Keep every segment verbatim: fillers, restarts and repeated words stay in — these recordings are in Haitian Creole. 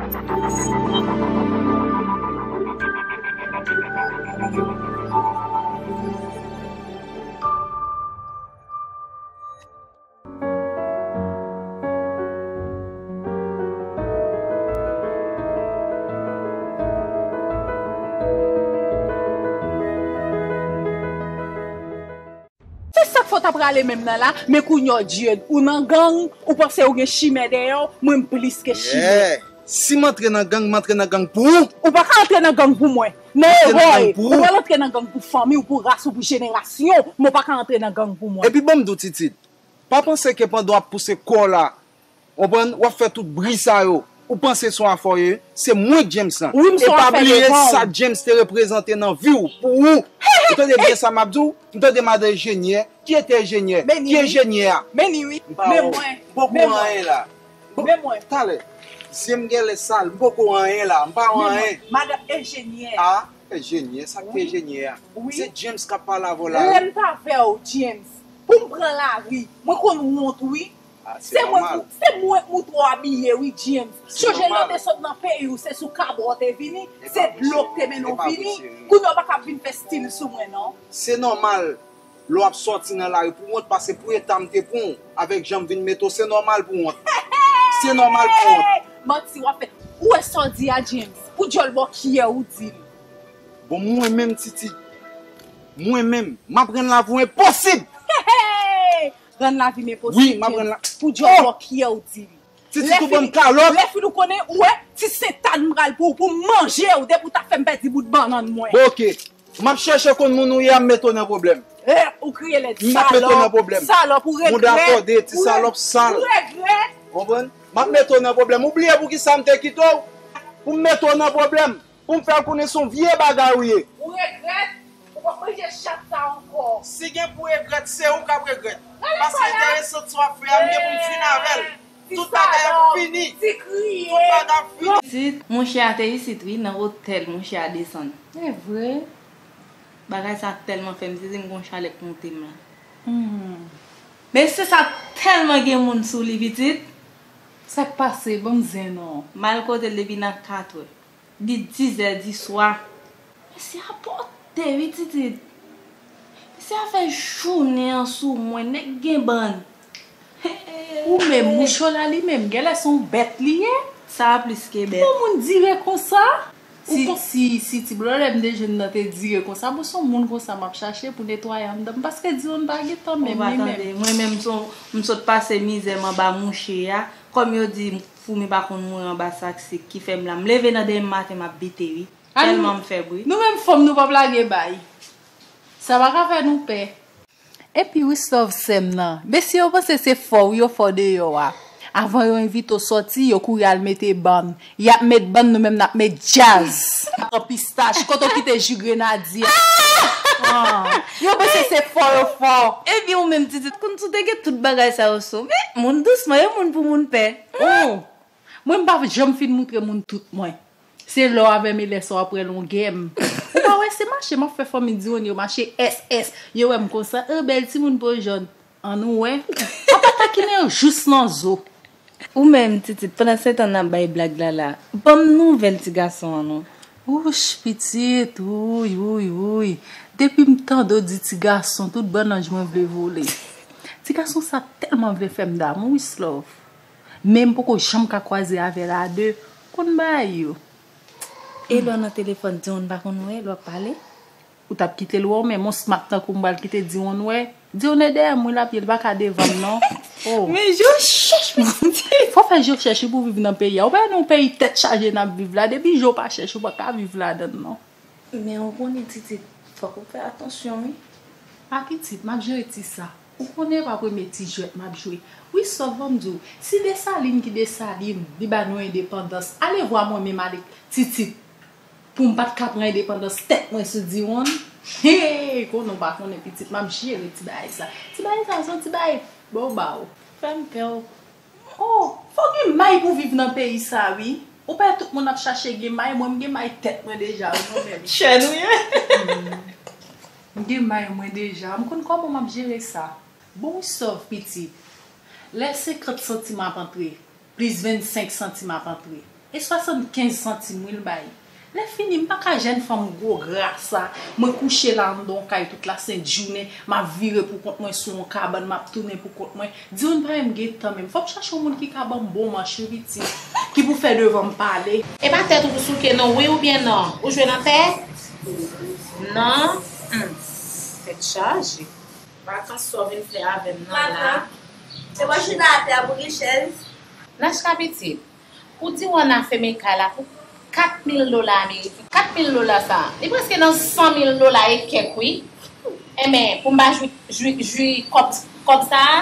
Se sa k fè w ta prale menm nan la, men kounye a w Dieu, ou nan gang, ou panse ou gen chimè dèyè w, mwen m plis ke chimè. Yeah. Si m antre nan gang, m antre nan gang pou ou. Ou pa ka antre nan gang pou mwen. Nan erè, ou pral antre nan gang pou fanmi w, pou ras ou, pou jenerasyon w, men w pa ka antre nan gang pou mwen. Epi ban m di w Titid, pa panse ke pandan w ap pouse kò w la, konprann, w ap fè tout bri sa yo. Ou panse se yon afè w ye? Se mwen k James lan. Wi, m se yon afè devan w. E pa bliye sa James te reprezante nan vi w, pou ou. Ou tande byen sa m ap di w? M tande madan enjenyè. Ki ete enjenyè? Ki enjenyè a? Men ni wi. Men mwen. M pa wè w. M poko anyen la. Men mwen. Talè. Zye m genlè sal. M poko anyen la. M pa wè anyen. Men mwen. Madan enjenyè. A, enjenyè. Sa k te enjenyè a? Wi. Se James k ap pale avè w la wi. Lè m t avè w, James, pou m pran lari, mwen konn wont wi. Se mwen, se mwen k moutre w abiye wi, James. Chonje lè w te sot nan peyi w, se sou kabò w te vini, se dlo k te mennen w vini. Kounye a w pa ka vin fè stil sou mwen non. Se nòmal lè w ap sòti nan lari pou w wont, paske pou eta m te pran w, avèk jan m vin mete w, se nòmal pou w wont. Se nòmal pou w wont. Manti w ap fè. Ou wè sa w di a, James? Pou djòl bòkyè ou di l. Bon, mwen menm, Titid, mwen menm, m ap rann lavi w enposib! Hey, hey! Rann lavi m enposib. Wi, m ap rann la. Pou djòl bòkyè w di l. Titid, ou ban m kalòt. Lè fin ou konnen, ou wè, ti sentan m pral pou ou, pou m manje w, depi w ta fè m pèdi bout bannann mwen. Bon, oke. M ap chèche konn moun ou ye a, m mete w nan pwoblèm. Eh, ou kriye lèd. M ap mete w nan pwoblèm. Salòp, ou regrèt. Mouda kòde, ti salòp sal. Ou regrèt. Konprann? M ap mete w nan pwoblèm. Ou bliye poukisa m te kite w? Pou m mete w nan pwoblèm. Pou m fè w konnen se yon vye bagay ou ye. Ou regrèt? Ou p ap manje chat sa ankò. Si gen pou regrèt, se ou k ap regrèt. Paske enteresan sa w ap fè a, m gen pou m fin avè l. Tout bagay ap fini. Tout bagay ap fini. Isit, monchè a te isit wi, nan otèl monchè a desann. E vre? Bagay sa tèlman fè m sezi, m gon chalè k monte m la. Hmm. Mesye sa tèlman gen moun sou li, pitit. Sa k pase? Ban m zen non. M al kote l depi nan katrè. Li dizè di swa. Mesye a pote wi, Titid. Mesye a fè jounen an sou mwen, nèg gen bann. Ou menm, moucho la li menm, genlè se yon bèt li ye. Sa a plis ke bèt. Yon moun dire konsa? Ou konn si, si ti blòlè m te jwenn nan te dire konsa, bon, se yon moun konsa m ap chache pou netwaye anndan m, paske di w n pa gen tan menm li menm. Ou pa tande, mwen menm, m sot pase mizè m anba mouche a, kòm yo di, foumi pa konn mouri anba sak sik, ki fè m la. M leve nan demen maten, m ap bite wi. Tèlman m fè bri. Nou menm fanm, nou p ap lage bay. Sa pa ka fè nou pè. Epi Wislove sè m nan, mesye yo panse se fò wi yo fò deyò a. Avan yo envite w sòti, yo kouri al mete bann. Y ap met bann, nou menm n ap met djaz. Pran pistach, kote w kite ji grenadye a? Ah! Yo panse se fò yo fò. Epi ou menm Titid, konn si w te gen tout bagay sa yo sou. Men, moun dousman, yon moun pou moun pè. Oh! Mwen m pa janm fin moutre moun tout mwen. Se lè w avè m e lè sa w ap wè longè m. Ou pa wè se mache m ap fè fanmi Diwonn yo mache S S. Yo wè m konsa, eh, bèl timoun po jòn. Ann ou wè. Apa takinen yo jous nan zo. Ou menm, Titid, pandan se tan n ap bay blag la la, ban m nouvèl ti gason an non. Wouch, pitit, wouy, wouy, wouy. Depi m tande w di ti gason, tout bannanj mwen vle vole. Ti gason sa tèlman vle fè m damou, Wislove. Men m poko janm ka kwaze avè l a de. Konn bagay yo. E lè w nan telefòn, Diwonn pa konn wè, lè w ap pale? Ou t ap kite l wè w, men m on smat tankou m pral kite Diwonn wè. Diwonn e dèyè m wi l ap ye, li pa ka devan m non. Oh. Men je w chèch, pitit. Fò w fè je w chèch wi pou w viv nan peyi a. Ou pa wè nan yon peyi tèt chaje n ap viv la, depi je w pa chèch, ou pa ka viv ladan l non. Men ou konnen Titid, fòk ou fè atansyon wi. Pa pitit, m ap jere ti sa. Ou konnen e pa premye ti jwèt m ap jwe. Wi, sòf ban m di w, si Desalin ki Desalin, li ba nou endepandans, alevwa mwen menm ale Titid, pou m pa t ka pran endepandans tèt mwen sou Diwonn. Hey, konnen w pa konnen pitit, m ap jere ti bagay sa. Ti bagay sa, se yon ti bagay bobaw. Fè m pè w. Oh, fò w gen may pou viv nan peyi sa wi. Ou pa wè tout moun ap chache gen may, mwen m gen may tèt mwen deja wi mwen menm. Chèn ou ye. M gen may mwen deja, m konn kòman m ap jere sa. Bon wi sòf pitit. Lè senkant santim ap antre, plis vennsenk santim ap antre. E swasannkenz santim wi l bay. Lè fini, m pa ka jèn fanm gwo gra sa. Mwen kouche la anndan yon kay tout la sent jounen, m ap vire pou kont mwen sou yon kabann, m ap tounen pou kont mwen. Di w n pa menm gen tan menm. Fò m chache yon moun ki ka ban m bon manch wi pitit, ki pou fè devan m pale. E pa tèt ou pou souke non, wi oubyen non? Ou jwe nan tèt? Non? Hmm. Tèt chaje. Vakans sa w vin fè avè m nan la. Matant, se mwen chita atè a pou gen chèz. Nachka pitit, pou di w ann afeme kay la pou kat mil dola ameriken. Kat mil dola sa a, li prèske nan san mil dola e kèk wi. Enben, pou m pa jwi, jwi, jwi kòb, kòb sa a,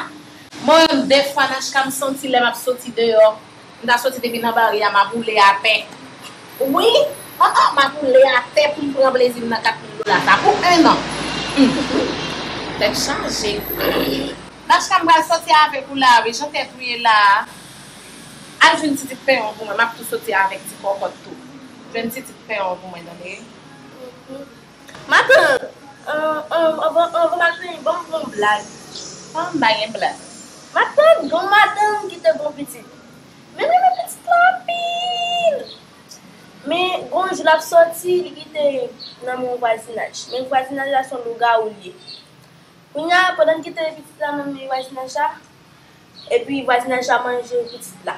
mwen menm dèfwa Nachka m santi lè m ap soti deyò, m ta soti depi nan bari a, m ap woule atè. Wi, ah, ah, m ap woule atè pou m pran plezi m nan kat mil dola sa pou en an. Hmm. Tèt chaje. Nachka m pral soti avèk ou la wi, jan tèt ou ye la a. Al jwenn ti tit penyon pou mwen, m ap tou soti avèk ti kòkòt tou. Jwenn ti tit penyon pou mwen, tande? Matant, an, an, anvan, anvan m al penyen, ban m fè yon blag. Ban m ba gen blag. Matant, gen yon madanm ki te gen yon pitit. Men renmen pitit la anpil. Men gen yon jou l ap soti, li kite nan men yon vwazinaj. Men vwazinaj la se yon lougawou li ye. Kounye a, pandan l kite pitit la nan men vwazinaj la, epi vwazinaj la manje pitit la.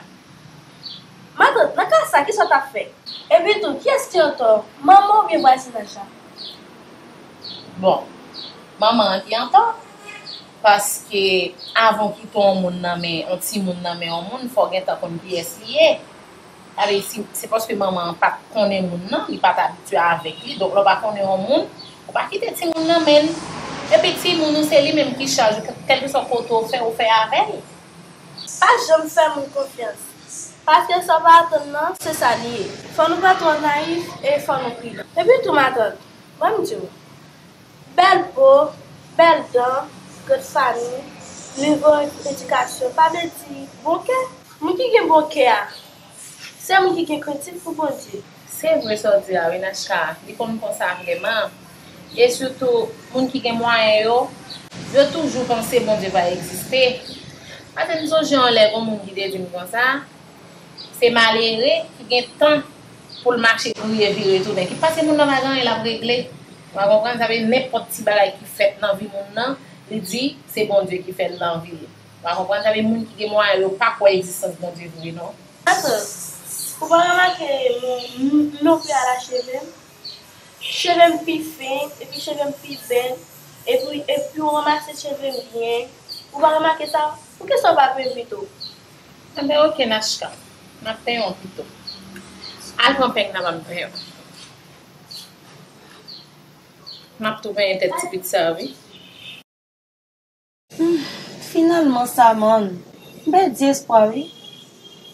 Matant, nan ka sa, kisa w t ap fè? Epi tou, kiyès ki antò? Manman oubyen vwazinaj la? Bon, manman an ki antò, paske avan w kite yon moun nan men, yon timoun nan men yon moun, fò w gentan konn kiyès li ye. Sa vle di, se paske manman an pa t konnen moun nan, li pa t abitye avèk li. Donk, lè w pa konnen yon moun, ou pa kite timoun nan men l. Epi timoun ou se li menm ki chaj ou, kèlkeswa kote w fè, ou fè avè l. Pa janm fè moun konfyans. Paske sa w pa atann nan, se sa li ye. Fò nou pa twò nayif e fò nou pridan. Epi tou matant, ban m di w, bèl po, bèl dan, grann fanmi, nivo edikasyon, pa vle di bon kè. Moun ki gen bon kè a, se moun ki gen krentif pou Bondye. Se vre sa w di a wi, Nachka. Li konn konsa vrèman. E sitou, moun ki gen mwayen yo, yo toujou panse Bondye pa egziste. Paske m sonje yon lè gen yon moun ki te di m konsa, se malere ki gen tan pou l mache kriye vire tounen. Ki paske moun nan pa gen anyen l ap regle. Ou pa konprann? Sa vle nenpòt ti bagay ki fèt nan vi moun nan, li di se Bondye ki fè l nan vi l. Ou pa konprann? Sa vle moun ki gen mwayen yo pa kwè egzistans Bondye vre non. Matant, ou pa remake m, m, m ouvri ala cheve m? Cheve m pi fen, epi cheve m pi bèl, epi, epi w ranmase cheve m byen. Ou pa remake sa? Poukisa w pa penyen pito? Enben, oke, Nachka. M ap penyen w pito. Al pran peng nan ban m penyen w. M ap tou penyen tèt ti pitit sa a, wi. Hmm, finalman, Samann, m pèdi espwa, wi.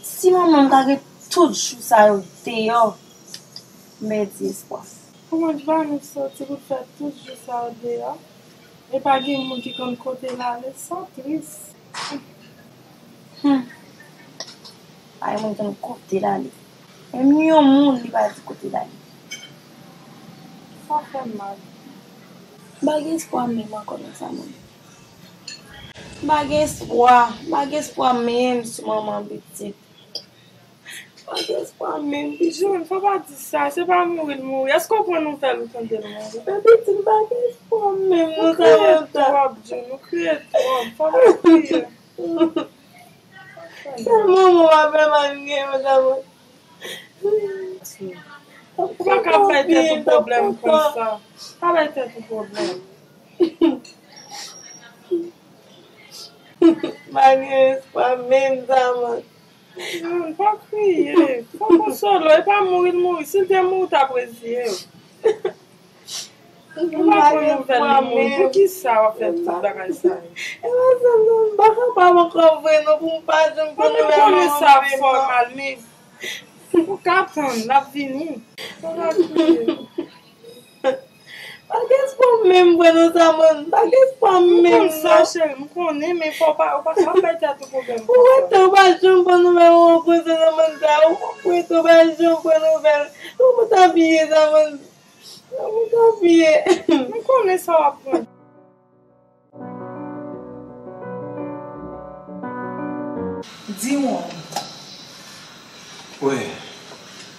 Si manman m ta gen tout jou sa yo deyò, m pèdi espwa. Kòman Vanessa soti pou l fè tout jou sa yo deyò? E pa gen moun ki konn kote l ale, sa tris. Hmm. Pa gen moun ki konn kote l ale. Menm yon moun li pa di kote l ale. Sa fè m mal. M pa gen espwa menm ankò nan sa moun. M pa gen espwa. M pa gen espwa menm sou manman pitit. M pa gen espwa menm, pitit. John, fò pa di sa. Se pa mouri l mouri. Èske w pran nouvèl ou tande l mouri? Men pitit, m pa gen espwa menm nan sa moun sa. Ou kriye twòp, John. Ou kriye twòp. Fò pa kriye. Sèl manman w ap fè mal gen yo, Samann. Ou pa ka bay tèt ou pwoblèm konsa. Pa bay tèt ou pwoblèm. Pa gen espwa menm, Samann. Non, pa kriye. Fò konsole w. E pa mouri l mouri. Si l te mouri, w t ap reziye w. Ou pa pran nouvèl li mouri. Poukisa w ap fè tout bagay sa yo? E pa sa non, m pa kapab ankò vre non, pou m pa janm pran nouvèl manman m vre non. Ou konnen sa ap fè w mal, men ou ka tann, l ap vini. Fò pa kriye. Pa gen espwa menm vre non, Samann. Pa gen espwa menm non. M konn sa, cheri, m konnen, men fò w pa, w pa, pa bay tèt ou pwoblèm konsa. Ou rete, ou pa janm pran nouvèl manman Samann sa. Ou rete, ou pa janm pran nouvèl. Kòman w t ap ye, Samann? Kòman w t ap ye? M konnen sa w ap pran. Diwon. Wi.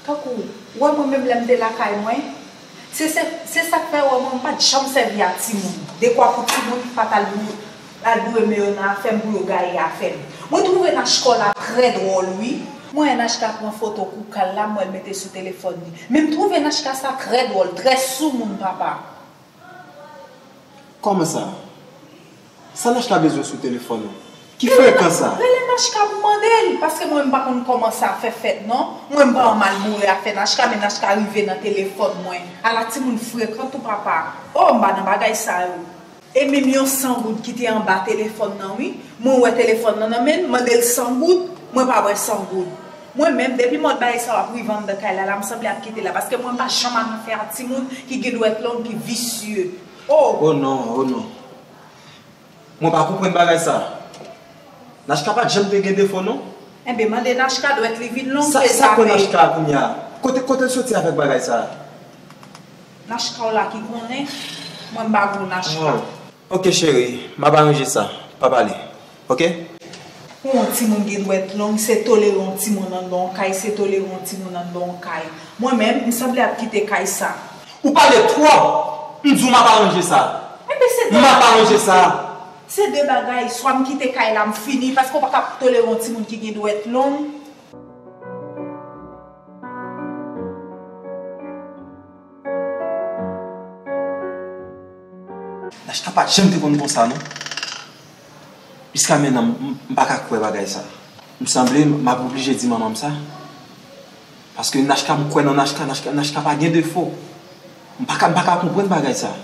Tankou, ou wè mwen menm lè m te lakay mwen, se, se, se sa k fè ou wè mwen m pa t janm sèvi ak timoun. Dekwa pou timoun pa t al bou-, al boure men yo nan afè m pou yo gaye afè m. Mwen twouve Nachka w la trè dwòl wi. Mwen wè Nachka pran foto koukal la, m wè l mete sou telefòn li. Men m twouve Nachka sa trè dwòl, trè soumoun papa. Kòman sa? Sa Nachka bezwen sou telefòn ou? Ki frekan sa? Rele Nachka pou mande l, paske mwen m pa konn kòman sa fè fèt non. Mwen m pa mal boure afè Nachka, men Nachka rive nan telefòn mwen. Ala timoun frekan tou papa. Oh, m pa nan bagay sa yo. E menm yon san goud ki te anba telefòn nan wi. Mwen wè telefòn nan nan men l, mande l san goud, mwen pa wè san goud. Mwen menm, depi mòd bagay sa yo ap rive anndan kay la, la m sanble ap kite la, paske mwen m pa janm al nan afè a timoun ki gen dwèt long, ki visye. Oh! Oh non, oh non. Mwen pa konprann bagay sa. Nachka pa t janm te gen defo non. Enben, mande Nachka, dwèt li vin long, sa, ke l sa pa pran peye. Nachka kounye a? Kote, kote l soti avèk bagay sa? Nachka w la ki konnen, mwen m pa gwo Nachka. Oh. Ok cheri, m ap aranje sa. Pa pale. Ok? Pou yon timoun gen dwèt long, se tolere yon timoun anndan yon kay, se tolere yon timoun anndan yon kay. Mwen menm, m sanble ap kite kay sa. Ou pale twòp! M di w m ap aranje sa. Enben, se de bagay. M ap aranje sa. Se de bagay, swa m kite kay la, m fini, paske w pa ka tolere yon timoun ki gen dwèt long. Nachka pa t janm te konn konsa non. Jiska mentnan, m, m pa ka kwè bagay sa. M sanble m ap oblije di manman m sa. Paske Nachka, m kwè nan Nachka, Nachka, Nachka pa gen defo. M pa ka, m pa ka konprann bagay sa.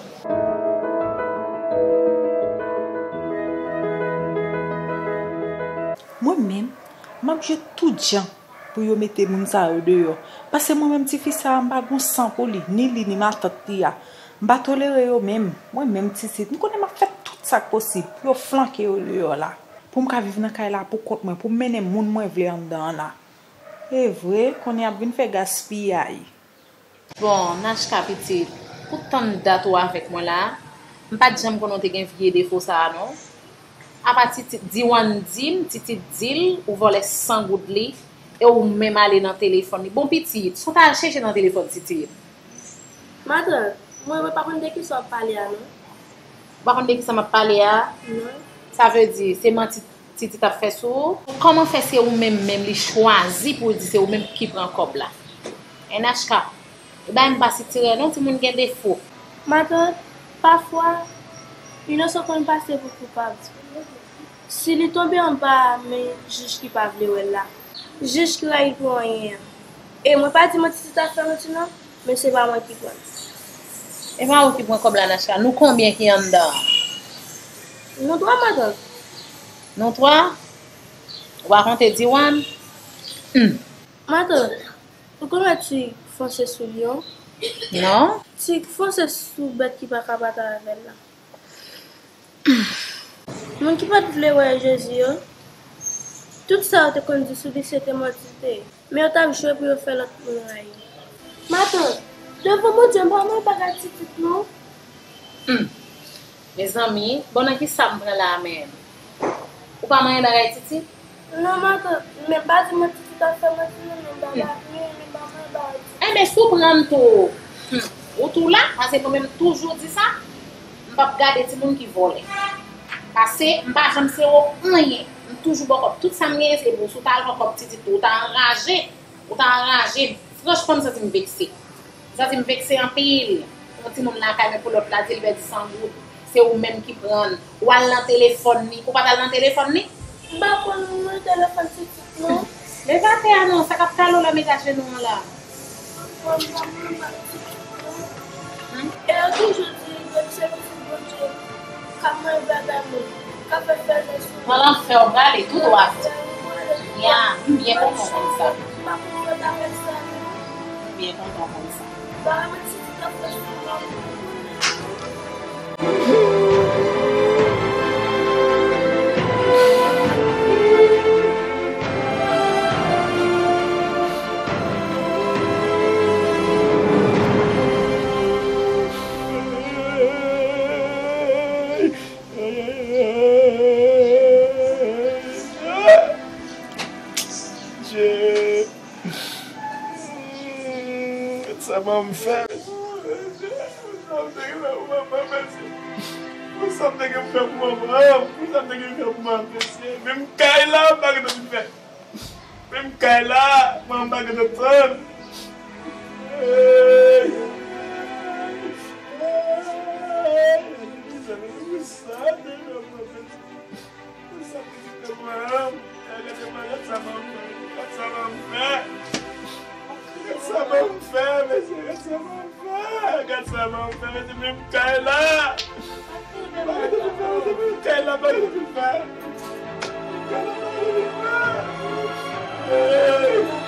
Mwen menm, m ap jwe tout jan pou yo mete moun sa yo deyò. Paske mwen menm tifi sa a, m pa gon san pou li, ni li, ni matant li a. M pa tolere yo menm. Mwen menm Titit, m konnen m ap fè tout sa k posib pou yo flanke yo deyò la. Pou m ka viv nan kay la pou kont mwen, pou m mennen moun mwen vle anndan an la. E vre, kounye a ap vin fè gaspiyay. Bon, Nachka pitit, pou tann dat ou avèk mwen la, m pa t janm konnen w te gen vye defo sa a non. Apa Titit, Diwan di m, Titit di l, ou vòlè san goud li, e ou menm ale nan telefòn li. Bon pitit, sa w t al chèche nan telefòn Titit? Matant, mwen, mwen pa konn de kisa w ap pale a non. Ou pa konn de kisa m ap pale a? Non. Sa vle di, se manti Titit ap fè sou ou? Kòman fè se ou menm menm li chwazi pou l di se ou menm ki pran kòb la? Hen Nachka, ou bay m pa sitirè non, timoun gen defo. Matant, pafwa, inosan konn pase pou koupab. Si li tonbe anba men jij ki pa vle wè l la, jij ki rayi l pou anyen an. E mwen pa di mwen Titit ap fè manti non, men se pa mwen ki pran l. E pa ou ki pran kòb la, Nachka. Nou konbyen ki anndan an? Nou twa, matant. Nou twa? Ou pa konte Diwan? Hum. Matant, ou konn wè ti fonse sou lyon? Non. Ti fonse sou bèt ki pa ka batay avè l la. Moun ki pa t vle wè Jezi yo, tout sa yo te konn di sou li se te manti l te ye. Men yo t ap jwe pou yo fè lòt moun rayi. Matant, devan Bondye, m pa manyen bagay Titit non. Hum. Mezanmi, bon, nan kisa m pran la menm? Ou pa manyen bagay Titit? Non, matant, men m pa di mwen Titit ap fè manti non, men m pa, men, men m pa manyen bagay Titit. Enben, si w pran l tou, hum, ou tou la, paske mwen menm toujou di sa, m p ap gade timoun ki vòlè. Paske m pa janm sere w anyen, m toujou ba w kòb. Tout sa m genyen se pou w. Si w ta al pran kòb Titit tou, ou ta anraje, ou ta anraje. Franchman, m santi m vekse. M santi m vekse anpil. Yon timoun lakay mwen pou lòt la di l pèdi san goud. Se ou menm ki pran l. Ou al nan telefòn li. Ou pa t al nan telefòn li? M pa konn mwen telefòn Titit non. Leve atè a non, sa k ap kale w la, met ajenou an la. Mwen pa konn mwen Titit non. Hmm? E yo toujou di yo se pitit Bondye. K ap manyen bagay moun, k ap fè fè lè sou mwen. Nan lanfè w prale tou dwat. Ya, m byen kontan w konn sa. M pa konn fè bagay sa non. M byen kontan w konn sa. Bagay mwen Titit ap fè sou mwen. Sa manman m fè, mesye. Pou sa m te gen fè pou manman, mesye. Pou sa m te gen fè pou manman, mesye. Pou sa m te gen fè pou manman, mesye. Menm kay la, m pa gen tan pou fè. Menm kay la, manman m pa gen tan tann. Ey, ey, ey, ey, sa te fè pou manman, mesye. Gad sa manman m fè. Gad sa manman m fè, mesye. Gad sa manman m fè. Gad sa manman m fè, mesye. Menm kay la. Menm kay la, pa gen anpil fè. Menm kay la, pa gen anpil fè. Hey!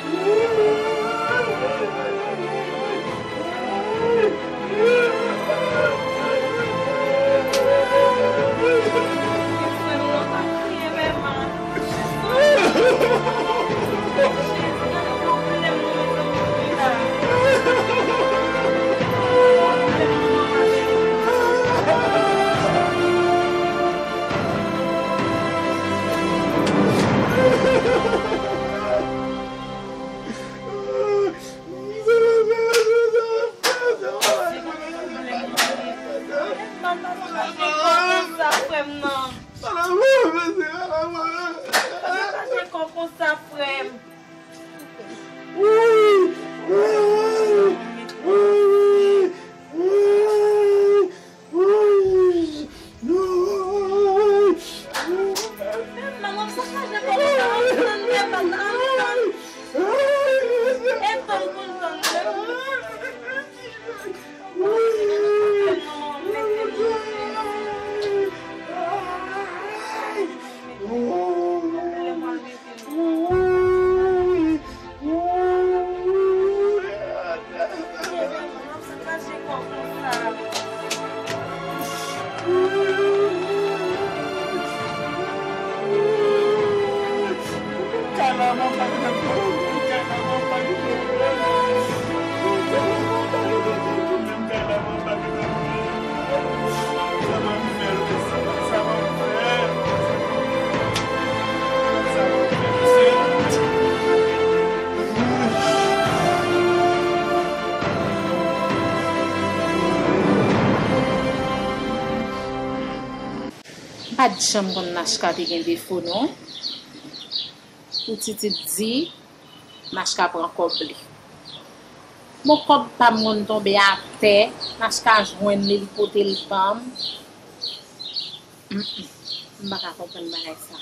M pa t janm konn Nachka te gen defo, non. Pou Titid di, Nachka pran kòb li. Bon, kòb pa m konn tonbe atè, Nachka jwenn li, li pote l ban m. Mm, mm. M pa ka konprann bagay sa.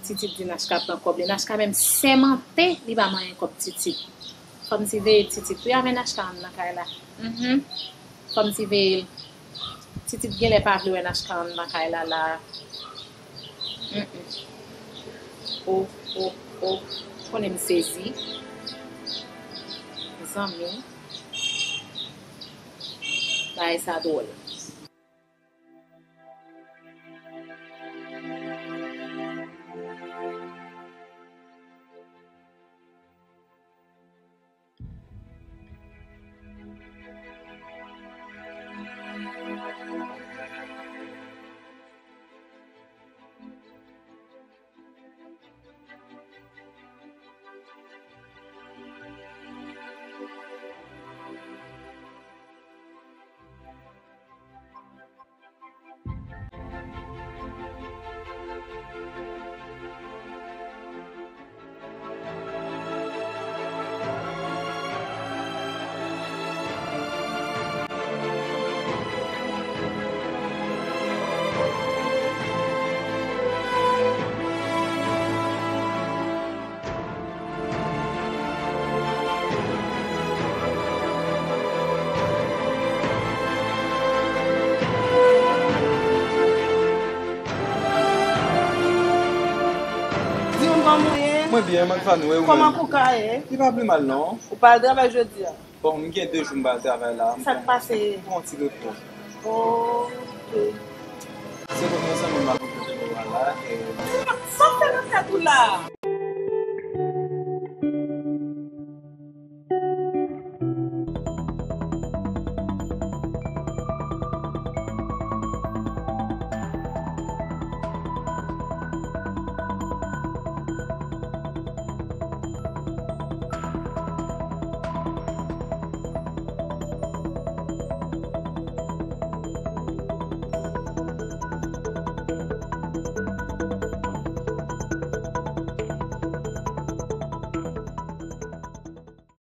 Titid di Nachka pran kòb li. Nachka menm sèmante li pa manyen kòb Titid. Fò m siveye Titid wi, avè Nachka anndan kay la. Mhm. Fò m siveye l. Titid genlè pa vle wè Nachka anndan kay la la. Mm, mm. O, o, o. Konnen m sezi. Zanmi. Bagay sa dwòl. Di m kòman w ye? Mwen byen, Manfani, e ou menm? Kòman Kouka ye? Li pa pi mal, non. Ou pa al travay jodi a? Bon, m gen de jou m pa al travay la. Sa k pase? M pran yon ti repo. Ok. Se pou mwen, zanmi m ap la, e sa w fè nan tèt ou la?